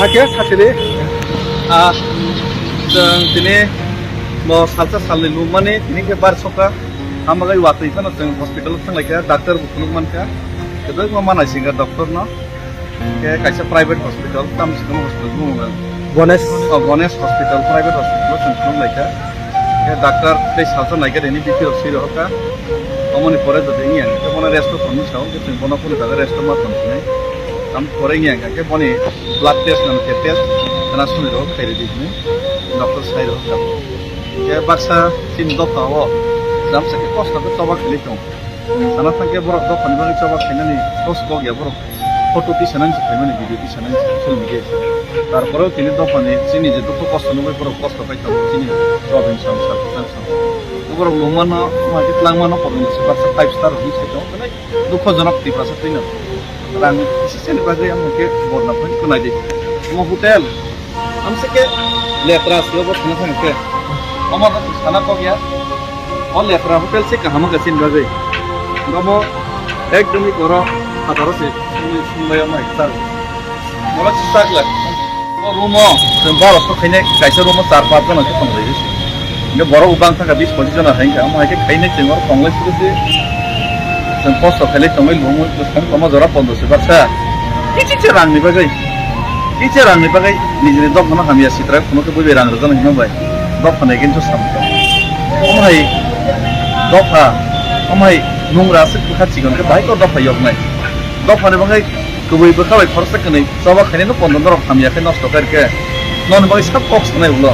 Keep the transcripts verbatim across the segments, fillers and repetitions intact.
Hakhe sachiri, ah, chwng tini bo salsa salni lubmani tini khe bar sokha. Hambagai watwi phano chwng hospital thanglaikha, doctor bo phunuk mankha. Kwbangma manai singkha doctor no. Khe kaisa private hospital, Tamsukung hospital bumo. Ganesh. Oh, Ganesh Hospital, private hospital o chwng phunuk laikha. Khe doctor tei salsa naikha tini B P rok swi rohorkha. Omoni pore jodi wngya khe bono rest o thangwi sao, khe chwng bono kunu jaga rest o ma tong sinai. Tam pore wngya khe boni blood test nang khe test khana sumi rok khairidi hinwi doctor sai rok kha. Khe baksa chini dopha o jamsa khe kosto khe choba khailai tong. Sana thang khe borok dophani bagwi choba khainani kos kok ya borok photo tisanani se khaimani video tisanani se social media se. Tarpore tini dophani chini je dukhu kosto nugwi borok kosto khai tongo chini choba hinwi sao sao sao sao. Borok lungmano ma khe tlangmano problem se baksa five star hinwi sai tongo. Dukhojonok Tiprasa twino rang isi seni bagwi ang hwnkhe borna phai khwnai di. Omo hotel amse khe letra se obo thangna thang khe. Omo no sana kok ya. O letra hotel se kaham wngkha chini bagwi. Omo ekdom i koro hataro se sumbai sumbai omo ekta. Omo chwng sak lai. O room o chwng borok to khainai kaisa room o char panch jona khe tong lai. Hingke borok bang thangkha bis pochis jona hai hingkha. Omo hai khe khainai chwng oro tong lai sibisi. Chwng kosto khailai tongwi lungwi bwskang tongma jora pondo se baksa. Kichi che rang ni bagwi. Kichi rang ni bagwi nijini dok no hamya sitra kuno khe bui rang rwjana hino bai. Dok phano again to sam. Omo hai dok ha. Omo hai nungra se kha chikon khe bai ko dok ha yok nai. Dok phano bagwi Kubui bwkha bai khoroksa kwnwi choba khainai no pondo norok hamya khe nosto kha rwkhe. Noni bagwi sab kok sanai ulo.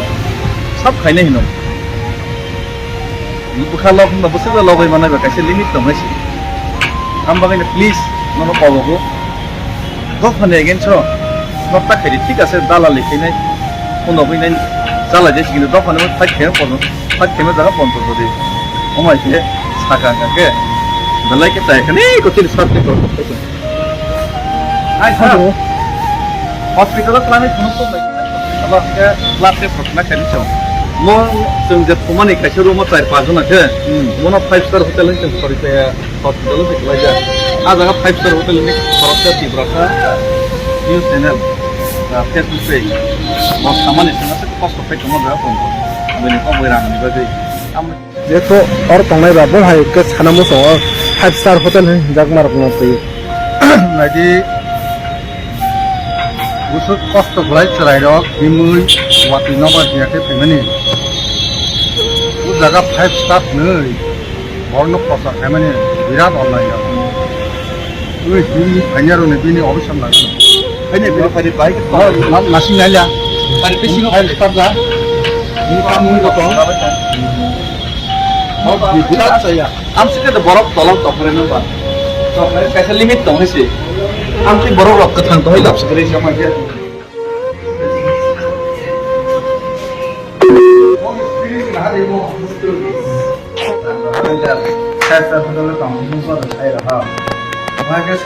Sab khainai hino. Bwkha lok hwnba bwswk logwi manai ba kaisa limit tong hai se. Am bagwi no please nono kobogo. Dophani against o nok ta khaidi thik ase dalali khainai. Pondo hwnwi nai chalai jai se kintu dophani fight khaima pondo, fight khaima jaga pondo jodi. Omai khe saka hwnkha khe belai khe chai khani kotini sat ni kormo. Ai, sir. Hospital o twlangwi phunuk tong lai. Abo hwnkhe blood test rok khlai khaini chwng. Mo chwng je thumani kaisa room o char panch jona khe, hmm, mono five star hotel ni chwng sori khe hospital o se kwlaijak. A jaga five star hotel ni khoroksa Tiprasa news channel, ah, Facebook page. Mo samani chwng aswk kosto khai tongma jaga tong. Aboni kok bai rang ni bagwi. Jeto or tongnai ba bo hai ke sana muchungo five star hotel hinwi hinjak ma rok no twi. Naidi busuk kosto khlai chwrai rok bimui watwi nobar dia khe phaimani. O jaga five star hwnwi borno prochar khaimani birat onlai ya. Ui bini phainai rok ni bini officer nang. Phainai bini phainai bai. Nasing nai ya. Phainai bisingo five star da. Ni kamu ni kotong. Birat saya. Amsike de borok tolong tokre no ba. Tokre kaisa limit tong hisi. Amsi borok rok kwthang tong hoi lap sikre sama dia.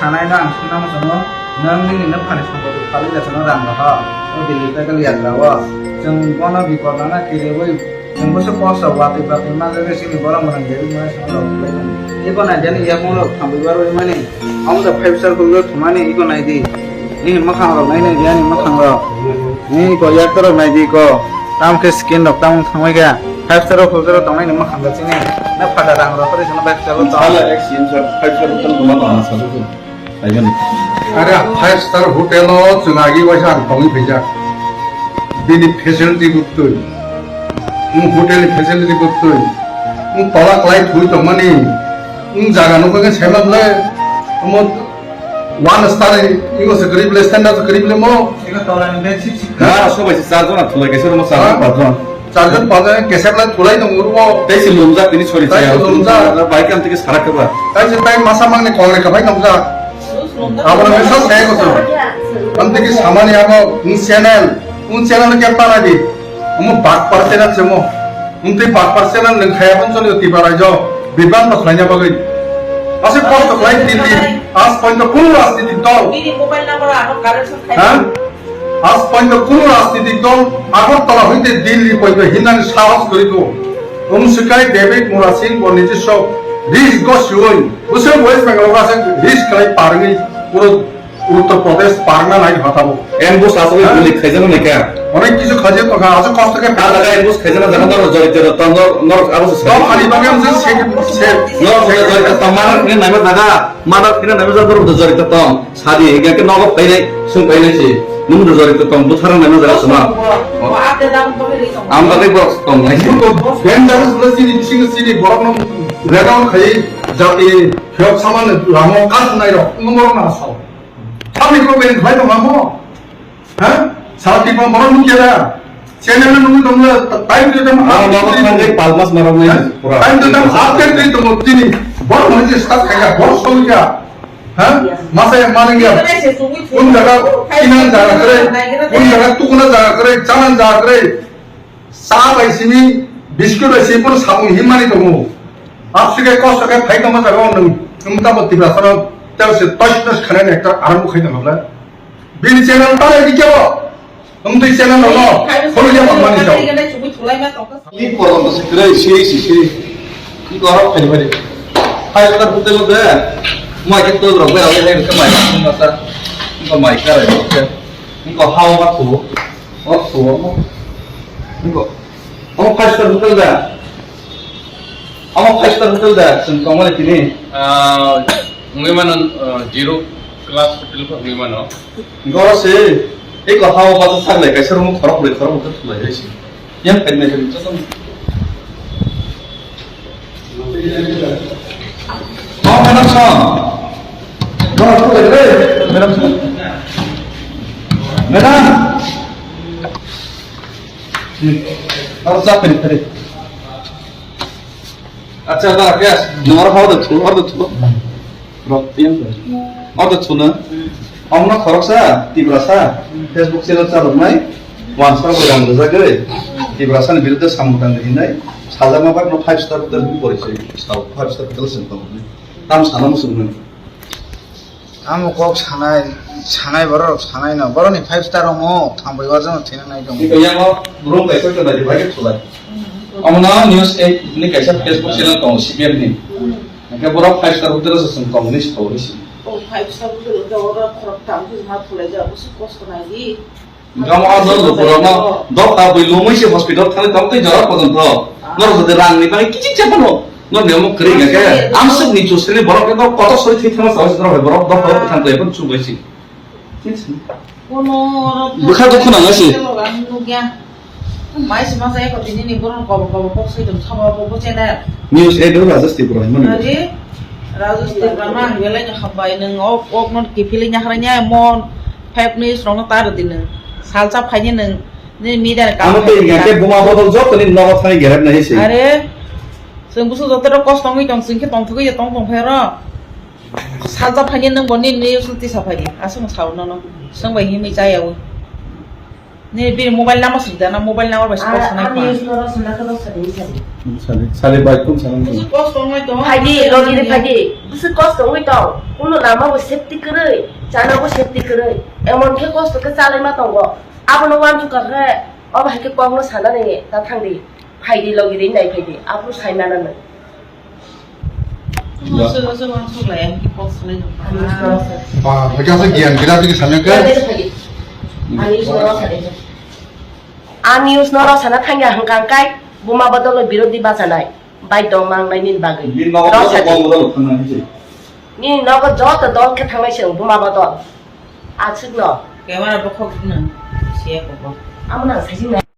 Sanai no ang suna mo sono nang nini no phani songkot phalwi jasano rang rok o dili pedal yatra o chwng bono bipod nana kiriwi. Chwng bwswk kosto watwi batwi manjak khe chini borok mwnang David Moyes no rok khlai mani. Eko nai jani yakung rok thangwi barwi mani. Omo da five star hotel o thumani eko nai di. Nini mwkhang rok nai nai di ani mwkhang rok. Nini ko yakta rok nai di ko. Tamo khe skin rok tamo thangwi khe five star hotel o tongnai ni mwkhang rok chini. Na phada rang rok khe chini five star o tong. Sala ek skin sir five star hotel tongma tongma sala. Are five star hotel o chwng agi waisa ang tongwi phaijak. Bini facility bwtwi. Wng hotel ni facility bwtwi. Wng tola kwlai thwi tongmani. Wng jaga nukha khe saiman le. Omo one star ni ego se kwrwi bwle standard se kwrwi bwle mo. Ego tola ni bed sheet. Ha? Sobai se char jona thulai kaisa room o char jona, ha? Panch jona. Charjon panch jon kesep lai thulai tong uro. Tei se lumjak tini sori chaya. Tei se lumjak. Bai kam tiki sarak keba. Tei se tai masa mangni kongre kabai nokjak. Abo no mesa se ko. Am tiki samani abo un channel, un channel ke para di. Omo bak par channel se mo. Un tei bak par channel nang khaya pon choli tiba raijo. Bibang to khlainya bagwi. Ase kosto khlai tini. As point to kunu rajniti dol. Bini mobile number ano correction khai. Ha? Aaj porjonto kono rajnitik dol Agartala hoite Delhi poito hinani sahos kwrwi tongo. Wng swkang David Murasing bo nijiswa risk go swiwi bwswk West Bengal o aswk risk khlai parwngwi puro Uttar প্রদেশ পারনা নাই হতাবো। Ambush aswk gulik khaijak nai kha. অনেক কিছু খাইছে তো খা, আছে কষ্ট করে আর জায়গা ambush khaijak na jaga norok jorito tong, norok, norok abo se. Dok khali bagam se, se, se. Norok jorito tong, mana kini naima jaga, mana kini naima jaga norok jorito tong. Sadi, hingke nogo phainai, sung phainai si. Nung jorito tong, buthara naima jaga suma. Ang bagwi borok tong nai si. Dangerous na sini, bising sini, borok no rega khai, jati, khayok saman, lamo, kas nai rok, ngomor na sao. Public ko ben khai tong amo. Ha? Sara Tripura borok nung kera. Channel nung tong le, time to time. Ang nogo thangwi palmas marok nai pura. Time to time update twi tongo tini. Borok nung je start khaika, borok songya. Ha? Masa yang mana ya? Kun jaga, kinan jaga kere, kun jaga tukuna jaga kere, chanan jaga kere. Cha bai simi, biscuit bai simi, pun sabung himani tongo. Aswk khe kosto khe phai tongma jaga o nwng, nwng tamo Tiprasa no, tel se tosh tosh khanani ekta arambo khai tongkha bwle. Bini channel tare di kebo. Nwng twi channel no, no, kholo ya mangmani chao. Ni korom to se kre, siri si, siri. Ni korom phai phai. Hai ta hotel de, mai ke to rok bai, hai ke mai ka sa. Ni ko mai ka re, ni ko hao ma ko. O suo mo. Niko. Omo five star hotel da. Omo five star hotel da. Chwng tongmani tini. Ah, wngwi mano, ah, zero class hotel khe wngwi mano. Goro se. Eko hao basa saklai kaisa room khorok brwi khorok hotel khulai hai se. Yang pen mai pen joto. Oh, madam sir. Madam sir. Madam. Acha, da, yes. Nung oro hao da thu, oro da thu. Rok, yang. Oro da thu na. Omo no khoroksa, Tiprasa, Facebook channel chaloknai, wansukha bo rang rwjagwi, Tiprasani biruddhe samung tangdi hinwi, sajakma bai no five star hotel hinwi porisoi, sao five star hotel se tongmani. Tam sana muchungmani. Tamo kok sanai, sanai borok sanai no, borokni five star omo, thangbai wajakno thwina nai tongo. Tei yango room kaisa khe nai bai khe thulai. Omo no news eight ni kaisa Facebook channel tongo, C P M ni. Hingke borok five star hotel o se chwng tongmani se tongmani se. O five star hotel o oro khorok tam khe ma thulai ja, obo se kosto nai di. Gamo adol do borok no dok ta bui lomoi se hospital thani tong tei jora pojon tho. Nor jodi rang ni bai kichik cha phano. Nor nemo kri ga ke. Amsuk ni chusri ni borok no kotor sori thik thama sa borok dok ta thang tei pun chu bai si. Bono bwkha dukhu nang asi. Nukya. Mai se masa eko tini ni bono kobo kobo kok sai dum sama bo bo chena. News eight o Rajesh Tripura himani. Ari Rajesh Tripura ma ang belai ni hambai nung ok ok not kipili nyakra nya mon five news rong ta ro din nung. Salsa phaini nung ni media ka. Amo tei ingya ke buma bodol jot ni nogo thani gerep nai se. Are. Sung busu joto ro kos tongwi tong sing ke tong thugwi tong tong phero. Salsa phaini nung bo ni news tisa phaini. Asung sao no no. Sung bai himwi chaya wi. Ni bini mobile number sing dana, mobile number bai spot sanai kha. Ani use noro sana kha dok sadi sadi. Sadi, sadi bai kum sana. Busu kos tongwi tong. Phaidi, logi de phaidi. Busu kos tongwi tong. Kuno lama bo safety kwrwi, chana bo safety kwrwi. Emon khe kos to khe chalai ma tongo. Abono wansukha khe, obo hai khe kok no sana nai ta thangdi. Phaidi logi de nai phaidi. Abro sai mana nai. Ba, hwnkhe aswk giyan birat bini samya khe. Ani use no rosana thangya hwnkha kai buma bodol birodhi bachanai bai dong mang nai nini bagwi. Bini nogo joto bom bodol thangna hinwi. Nini nogo joto dol khe thangnai se buma bodol. Aswk no. Camera bokhok no siya koko. Amo nang sajing nai.